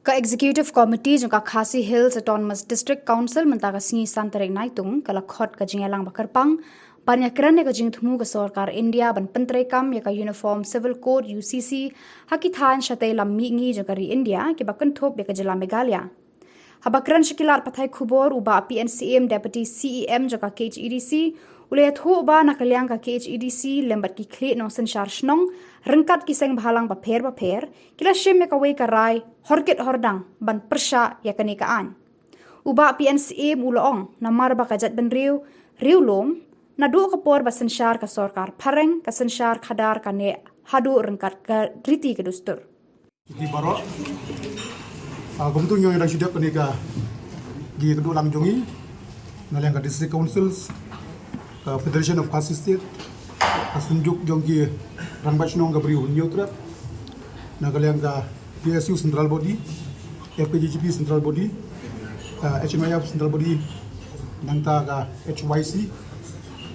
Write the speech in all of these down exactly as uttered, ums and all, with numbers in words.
Ka Executive Committee jong ka Khasi Hills Autonomous District Council mynta ka sngi san tarik Naitung ka la khot ka jingïalang ba kyrpang ban ïakren ïa ka jingthmu ka sorkar India ban pyntreikam ïa ka Uniform Civil Code, U C C, ha ki thaiñ shatei lam mihngi jong ka ri India kiba kynthup ïa ka jylla Meghalaya. Haba kren sha ki lad pathai khubor, u Bah P N Syiem, Deputy C E M jong ka K H A D C, u la ïathuh ba na ka liang ka K H A D C lem bad ki khlieh nongsynshar shnong ryngkat ki seng bhalang bapher bapher ki la shim ïa kawei ka rai horkit hordang ban pyrshah ïa kane ka aiñ. U Bah P N Syiem u la ong, namar ba ka jaitbynriew riewlum, naduh ka por ba synshar ka sorkar phareng, ka synshar khadar ka neh haduh ryngkat ka riti ka dustur. Ki baroh, ah, kumtu ngi ïa dang shu dep kane ka jingïakynduh lang jong ngi na liang ka District Councils, ka Federation of Khasi State, ka Synjuk jong ki Rangbah Shnong ka Bri u Hynñiewtrep, na ka liang ka P S U Central Body, F K J G P Central Body, ah, H N Y F Central Body, nangta ka H Y C,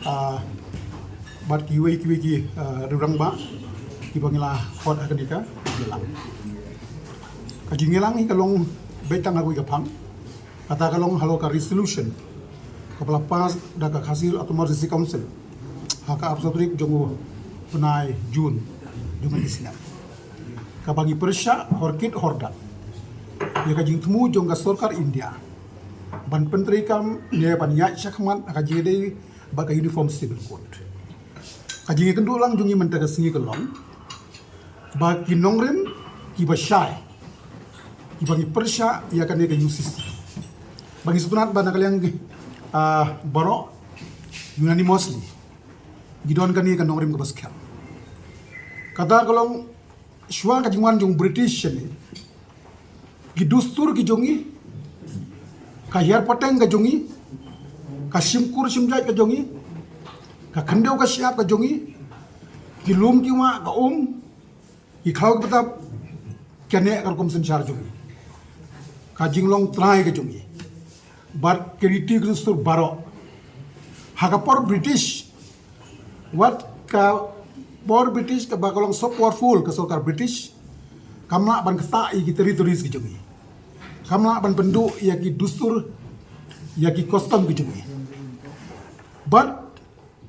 ah, bad kiwei kiwei ki, ah, riewrangbah kiba ngi la khot ha kane ka jingïalang. Ka jingïalang hi ka long beit tang ha kawei ka phang, kata ka long halor ka resolution kaba la pass da ka Khasi Hills Autonomous District Council ha ka arphew saw tarik jong u bnai June jong ka snem, kaba ngi pyrshah horkit hordang ïa ka jingthmu jong ka sorkar India ban pyntreikam ne ban ïaid shakhmat ha ka jingïadei bad ka Uniform Civil Code. Ka jingïakynduh lang jong ngi mynta ka sngi ka long ba ki nongrim kiba shai, kiba ngi pyrshah ïa kane ka U C C, ba ngi sngewtynnat ba na ka liang, ah, baroh unanimously ngi don kane ka nongrim kaba skhem. Kata ka long shuwa ka jingwan jong British shane, ki dustur ki jong ngi, ka hiar pateng ka jong ngi, ka shimkur shimjait ka jong ngi, ka khyndew ka shyiap ka jong ngi, ki lum ki wah, ka um, ki khlaw ki btap, ka neh ka rukom synshar jong ngi, ka jinglong trai ka jong ngi, bad ki riti ki dustur baroh. Ha ka por British, wat ka por British kaba ka long so powerful ka sorkar British, kam lah ban ktah ïa ki territories ki jong ngi, kam lah ban pynduh ïa ki dustur, ïa ki custom ki jong ngi. Bad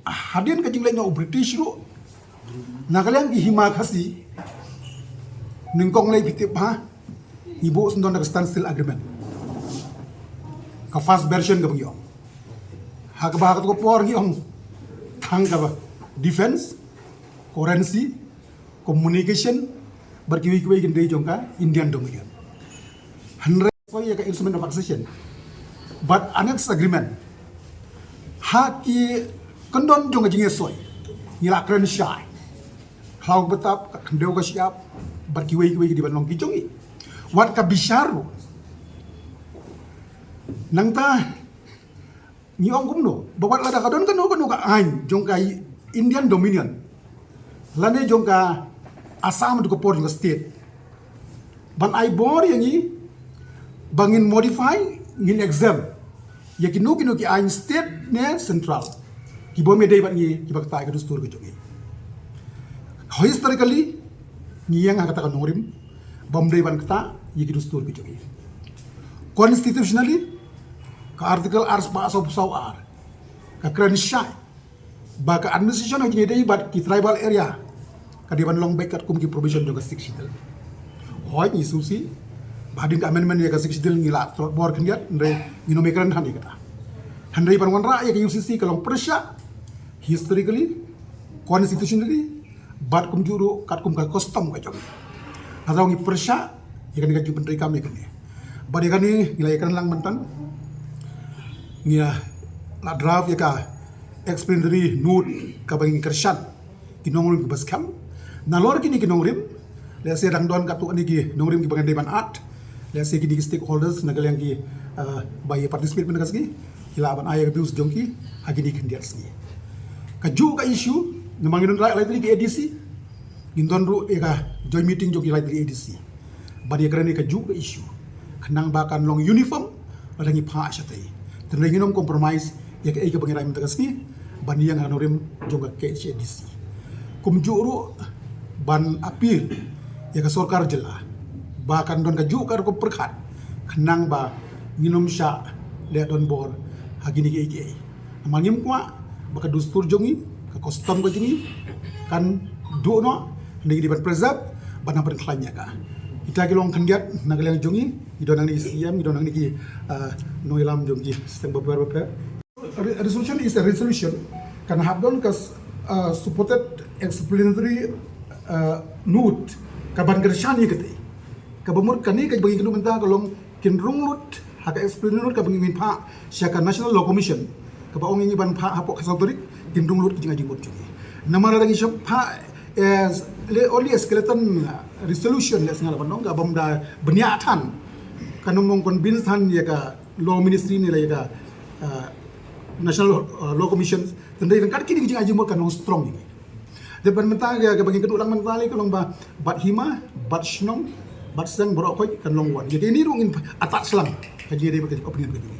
hadien ka jingleit noh u British ruh, na ka liang ki Hima Khasi, nyngkong lei phi tip ba ngi buh syndon da ka Standstill Agreement, ka first version kaba ngi ong. Ha kaba ha kato ka por ngi ong tang kaba defense, currency, communication, bad kiwei kiwei ki dei jong ka Indian Dominion. Hynrei soi ïa ka Instrument of Accession bad Annex Agreement, ha ki kyndon jong ka jingïasoi, ngi la kren shai. Khlaw ka btap, ka khyndew ka shyiap, bad kiwei kiwei ki dei ban long ki jong ngi. Wat ka bishar ruh, nangta ngi ong kumno ba wat lada ka don kano kano ka aiñ jong ka Indian Dominion lane jong ka Assam haduh ka por jong ka state ban ai bor ïa ngi ba ngin modify, ngin exempt ïa kino kino ki aiñ state ne central, ki bym ïadei bad ngi, kiba ktah ïa ka dustur ka jong ngi. Historically ngi ïeng ha kata ka nongrim bym dei ban ktah ïa ki dustur ka jong ngi. Constitutionally, ka Article arspah sawphew saw ar ka kren shai ba ka administration ha kine dei bad ki tribal area ka dei ban long beit katkum ki provision jong ka Sixth Schedule. Hooid, ngi sngewsih ba hadien ka amendment ïa ka Sixth Schedule ngi la tlot bor khyndiat, hynrei ngin ym ïakren than ïa kata. Hynrei ban wanrah ïa ka U C C ka long pyrshah historically, constitutionally, bad kumjuh ruh katkum ka custom ka jong ngi. Nga daw ngi pyrshah ïa kane ka jingpyntreikam ïa kane. Bad ïa kane ngi la ïakren lang mynta, ngi la draft ïa ka explanatory note kaba ngi kyrshan ki nongrim kiba skhem. Nalor kine ki nongrim, lehse dang don katto katne ki nongrim kiba ngi dei ban add, lehse kine ki stakeholders na ka liang ki, uh, ba ïa participate mynta ka sngi ki lah ban ai ïa ka views jong ki ha kine ki khyndiat sngi. Kajuh ka issue, namar ngi don lai lai tylli ki A D C, ngin don ruh ïa ka joint meeting jong ki lai tylli A D C ban ïakren ïa kajuh ka issue, khnang ba kan long uniform lada ngi phah shatei. Te ngin ym compromise ïa kaei kaba ngi rai mynta ka sngi ban ïeng ha nongrim jong ka K H A D C. Kumjuh ruh ban appeal ïa ka sorkar jylla Ba kan don kajuh ka rukom pyrkhat khnang ba ngin ym shah leh donbor ha kine kiei kiei. Namar ngim kwah ba ka dustur jong ngi, ka custom ka jong ngi kan duh noh, ngi dei ban preserve bad nang pynkhlaiñ ïa ka. Kita ki long khyndiat na ka liang jong ngi, ngi don hangne ki C M, ngi don hangne ki, ah, nongïalam jong ki seng bapher bapher. Re- resolution is a resolution, kan hap don ka, uh, supported explanatory, uh, note kaban kyrshan ïa kata. Kaba mut kane kaba ngi kynduh mynta ka long kin rung lut ha ka explanatory note kaba ngi phah sha ka National Law Commission, kaba ong ïa ngi ban phah hapoh ka saw tarik, kin rung lut ki jingai jingmut jong ngi. Namar lada ngi shu phah, eh, le only a skeleton, uh, resolution, leh sngew la ban ong, kaba ym da bniah than, kan ym convince than ïa ka Law Ministry ne la ïa ka, uh, National, uh, Law Commission. Tang dei ryngkat kine ki jingai jingmut kan long strong ïa ngi. Dei ban mynta ka, kaba ngi kynduh lang mynta lei ka long ba bad hima, bad shnong, bad seng baroh khoit kan long wan. Ïa kine ruh ngin atat slang. Ka jingdei ba ka opinion ka jingdei.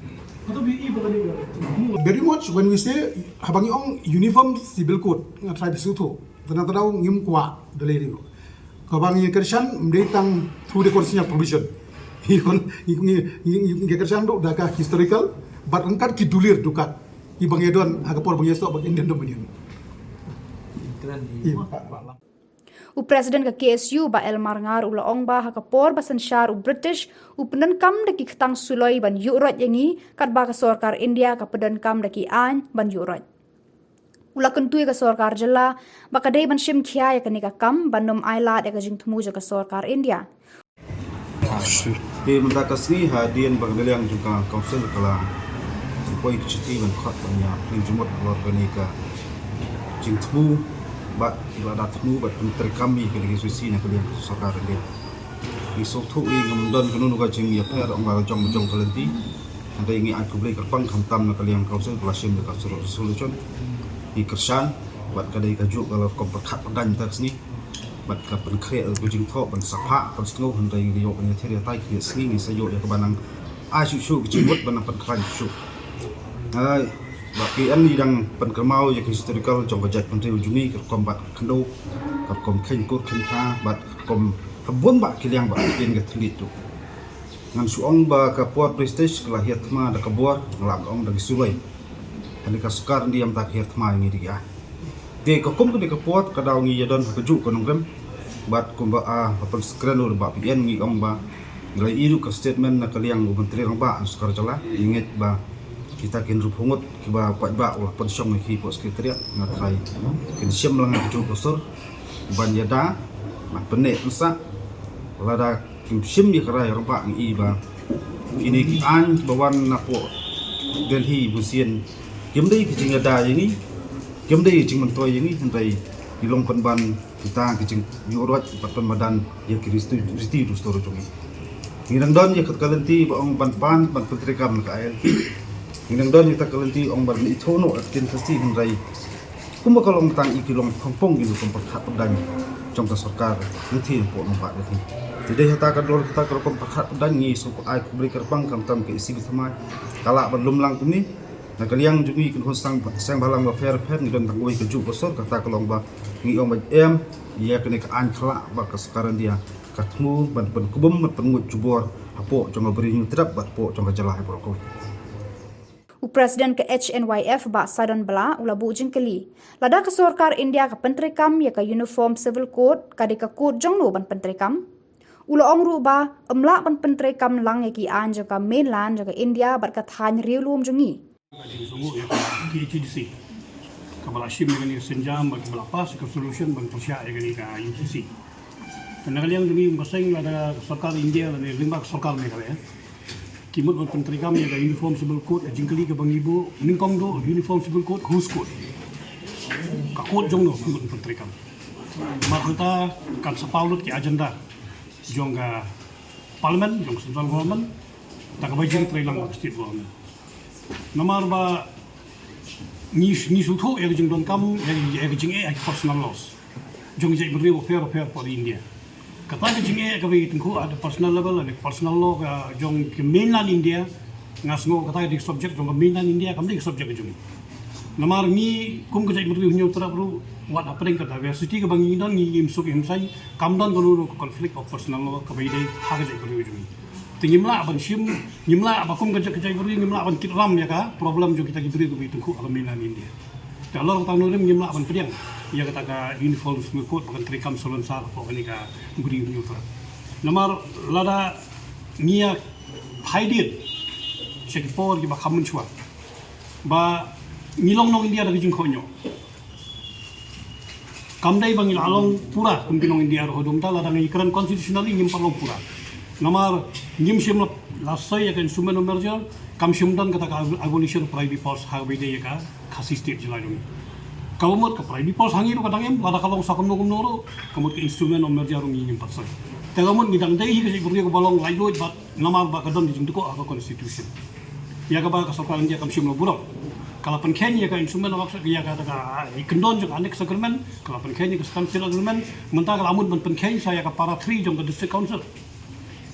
Very much when we say, haba ngi ong uniform civil code, nga try ba sngewthuh. Tang tang ngim kwah da lei ruh. Kaba ngi kyrshan ym dei tang through the constitutional provision. Ngi kon, ngi, ngi, ngi, ngi kyrshan ruh da ka historical, bad ryngkat ki dulir dukat kiba ngi don ha ka por ba ngi ïasoh bad Indian Dominion. Ïa. U President ka K S U Bah L Marngar u la ong ba ha ka por ba synshar u British u pyndonkam da ki ktang suloi ban ïuhroit ïa ngi, katba ka sorkar India ka pyndonkam da ki aiñ ban ïuhroit. U la kyntu ïa ka sorkar jylla ba ka dei ban shim khia ïa kane ka kam ban ym ailad ïa ka jingthmu jong ka sorkar India. Te mynta ka sngi hadien ba ka liang jong ka council ka la poi ka shithi ban khot ban ïa pynjumut halor kane ka jingthmu bad ki la da thmu bad pyntreikam ïa kane ka S O C na ka liang ka sorkar India. Ngi sngewthuh ïa ngam don kano kano ka jingïapher ong ba la jong ba jong ka lynti. Hynrei ngi ai khublei kyrpang khamtam na ka liang council ka la shim da ka resolution. Ngi kyrshan bad ka dei kajuh ka la rukom pyrkhat pyrdaiñ mynta ka sngi. Bad ka pynkhreh ka jingthoh ban sa phah ban sngewthuh hynrei ngi ïoh ban ïathir ïatai khyndiat sngi ngi sa ïoh ïa kaba nang ai shuh shuh ka jingmut ban nang pynkhlaiñ shuh shuh. Ai ba P N ngi dang pynkynmaw ïa ka historical jong ka jaitbynriew jong ngi ka rukom bad ka khyndew ka rukom kheiñ kur kheiñ kha bad ka rukom ha bun bah ki liang bad ka ktien ka thylliej ruh. Ngan shu ong ba ka por British ka la hiar thma da ka bor, nga lah ban ong da ki suloi. Kane ka sorkar India mynta ka hiar thma ïa ngi da ki aiñ. Te ka kum kane ka por ka daw ngi ïadon ha kajuh ka nongrim. Bad kumba ah ba pynskren u Bah P N ngi ong ba ngi la ïoh ka statement na ka liang u Myntri Rangbah sorkar jylla, ngi ngeit ba kita ki hynriewphew ngut kiba paidbah u la pynshong ïa ki hapoh secretariat, nga tharai kin shim lang ha kajuh ka sur ban ïada ban pynneh pynsah. Lada kim shim ïa ka rai rangbah ngi i ba kine ki aiñ kiba wan napoh Delhi bun sien kim dei ki jingïada ïa ngi, kim dei ki jingmyntoi ïa ngi, hynrei ki long pynban kita ki jingïuhroit bad pynmadan ïa ki riti riti dustur jong ngi. Ngi dang don ïa ka lynti ba ong ban pan ban pyntreikam na ka I L P. Ngi dang don ïa ka lynti ong ban ithuh noh ïa ka ktien Khasi, hynrei kumba ka long tang i ki long pong pong ki rukom pyrkhat pyrdaiñ jong ka sorkar lynti hapoh nongbah Delhi. Te dei hata ka dor kata ka rukom pyrkhat pyrdaiñ ngi sngewbha ai khublei kyrpang khamtam ka E C B thymmai ka lah ban lum lang kumne. Na ka liang jong ngi ki khun seng bhalang bapher bapher ngi don tang kawei kajuh ka sur, kata ka long ba ngi ong ba em ïa kane ka aiñ khyllah ba ka sorkar India ka thmu ban pynkbum ban pynnguid jubor hapoh jong ka Bri Hynñiewtrep bad hapoh jong ka jylla hi baroh kawei. U President ka H N Y F Bah Sadon Blah u la buh jingkylli, lada ka sorkar India ka pyntreikam ïa ka Uniform Civil Code, ka dei ka code jongno ban pyntreikam? U la ong ruh ba ym lah ban pyntreikam lang ïa ki aiñ jong ka mainland jong ka India bad ka thaiñ riewlum jong ngi. Ka jingïasngewbha ïa ka T H A D C kaba la shim ïa kane ka sienjam bad kaba la pass ïa ka resolution ban pyrshah ïa kane ka U C C. Te na ka liang jong ngi kum ka seng lada ka sorkar India lane lyngba ka sorkar Meghalaya ki mut ban pyntreikam ïa ka Uniform Civil Code, ka jingkylli kaba ngi buh nyngkong duh Uniform Civil Code, whose code? Ka code jongno ki mut ban pyntreikam? Namar hangta kan sa paw lut ki agenda jong ka Parliament, jong ka Central Government, da kaba jingtrei lang bad ka State Government. Namar ba ngi ngi sngewthuh ïa ka jingdonkam ïa ïa ka jingeh ïa ka personal laws jong ki jaitbynriew bapher bapher hapoh India. Kata ka jingeh kaba ngi tyngkhuh at the personal level, at the personal law ka jong ka mainland India, nga sngew kata ka dei ka subject jong ka mainland India, kam dei ka subject ka jong ngi. Namar ngi kum ka jaitbynriew Hynñiewtrep ruh Wat hapdeng ka diversity kaba ngi don, ngi im suk im sai, kam don kano kano ka conflict of personal law kaba ïadei ha ka jaitbynriew jong ngi. Te ngim lah ban shim, ngim lah ba kum ka jait, ka jaitbynriew ngim lah ban kit ram ïa ka problem jong kita ki briew kiba ïatyngkhuh ha ka mainland India. Te halor kata ka nongrim ngim lah ban pdiang ïa kata ka Uniform Civil Code ba kan treikam salonsar hapoh kane ka briew Hynñiewtrep. Namar lada ngi ïa haidien sha ki por kiba kham mynshuwa ba ngi long nong India da ka jingkohnguh. Kam dei ba ngi la long pura kum ki nong India ruh, haduh mynta lada ngi kren constitutionally ngim pat long pura. Namar ngim shym la, la soi ïa ka instrument of merger, kam shym don kata ka abolition of privy purse ha kaba ïadei ïa ka Khasi State jylla jong ngi. Kaba mut ka privy purse ha ngi ruh ka dang im, lada ka long sa kumno kumno ruh, ka mut ka instrument of merger ruh ngi ngim pat soi. Te ka mut ngi dang dei hi ka jaitbynriew kaba long laitluid bad namar ba ka don ka jingdukok ha ka constitution. Ïa kaba ka sorkar India kam shym la burom. Ka la pynkheiñ ïa ka instrument of action, ïa ka, ka, i kyndon jong ka Annexed Agreement, ka la pynkheiñ ïa ka Standstill Agreement, mynta ka la mut ban pynkheiñ sa ïa ka para three jong ka District Council.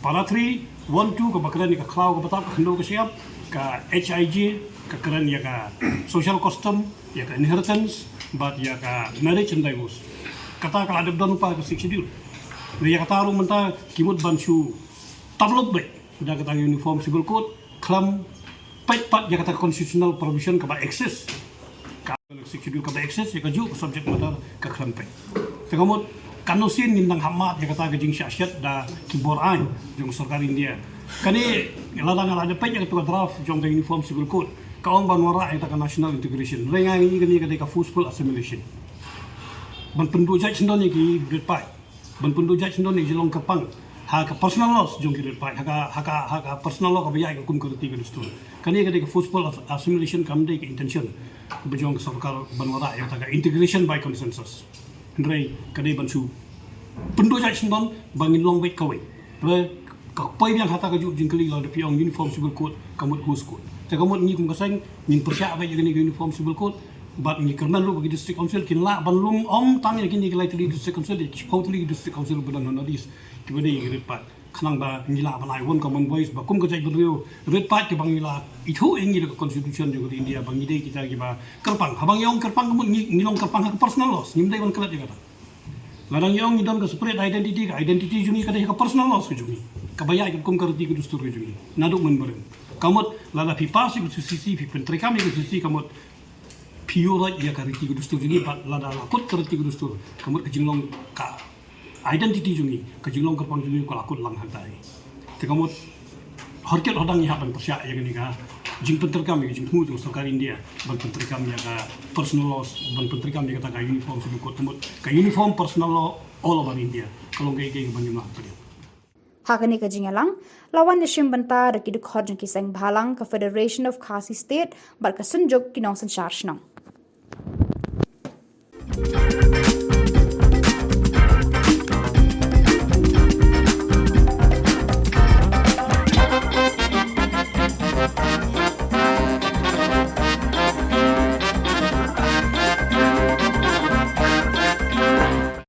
Para three, one, two, kaba kren ïa ka khlaw kaba tap, ka khyndew ka shyiap, ka H I J, ka kren ïa ka social custom, ïa ka inheritance, bad ïa ka marriage and divorce. Kata ka la dep don lypa ha ka Sixth Schedule. Ïa kata ruh mynta ki mut ban shu tap lypa beit da kata ka Uniform Civil Code, khlem peit pat ïa kata ka constitutional provision kaba exist. Ka Sixth Schedule kaba exist, ïa kajuh ka subject matter ka khlem peit. Te ka mut, katno sien ngin dang hap mad ïa kata ka jingshah shet da ki bor aiñ jong ka sorkar India. Kane, lada nga la dep peit ïa kata ka draft jong ka Uniform Civil Code, ka ong ban wanrah ïa kata ka national integration. Hynrei nga ngi kane ka dei ka forceful assimilation. Ban pynduh jait syndon ïa ki rit paid. Ban pynduh jait syndon ïa ki jinglong kyrpang ha ka personal laws jong ki rit paid, ha ka, ha ka, ha ka personal law kaba ïaid katkum ka riti ka dustur. Kane ka dei ka forceful as-, assimilation, kam dei ka intention ba jong ka sorkar ban wanrah ïa kata ka integration by consensus. Hynrei ka dei ban shu pynduh jait syndon ba ngin long wei ka wei. Hynrei ka poi biang ha kata kajuh jingkylli, lada phi ong Uniform Civil Code, ka mut whose code? Te ka mut ngi kum ka seng ngin pyrshah beit ïa kane ka Uniform Civil Code, bad ngi kyrmen ruh ba ki District Council kin lah ban lum ym tang ïa kine ki lai tylli ki District Council, ïa ki shiphew tylli ki District Council ba don ha North East kiba dei ki rit paid. Khnang ba ngi lah ban ai one common voice, ba kum ka jaitbynriew rit paid kiba ngi la ithuh ïa ngi da ka Constitution jong ka India ba ngi dei kita kiba kyrpang. Haba ngi ong kyrpang, ka mut ngi, ngi long kyrpang ha ka personal laws, ngim dei ban klet ïa kata. Lada ngi ong ngi don ka separate identity, ka identity jong ngi ka dei ka personal laws ka jong ngi, kaba ïaid katkum ka riti ka dustur ka jong ngi naduh mynbarim. Ka mut lada phi pass ïa ka C C C, phi pyntreikam ïa ka C C C, ka mut phi ïuh ïa ka riti ka dustur jong ngi, bad lada la kut ka riti ka dustur, ka mut ka jinglong, ka identity jong ngi, ka jinglong kyrpang jong ngi ka la kut lang hangtai. Te ka mut, hor kit hor dang ngi hap ban pyrshah ïa kane ka jingpyntreikam, ïa ka jingthmu jong ka sorkar India ban pyntreikam ïa ka personal laws, ban pyntreikam ïa kata ka Uniform Civil Code, ka mut ka uniform personal law all over India. Ka long kaei kaei kaba ngim lah ban pdiang. Ha kane ka jingïalang la wan ïashim bynta da ki dkhot jong ki seng bhalang ka Federation of Khasi State bad ka Synjuk ki Nongsynshar Shnong.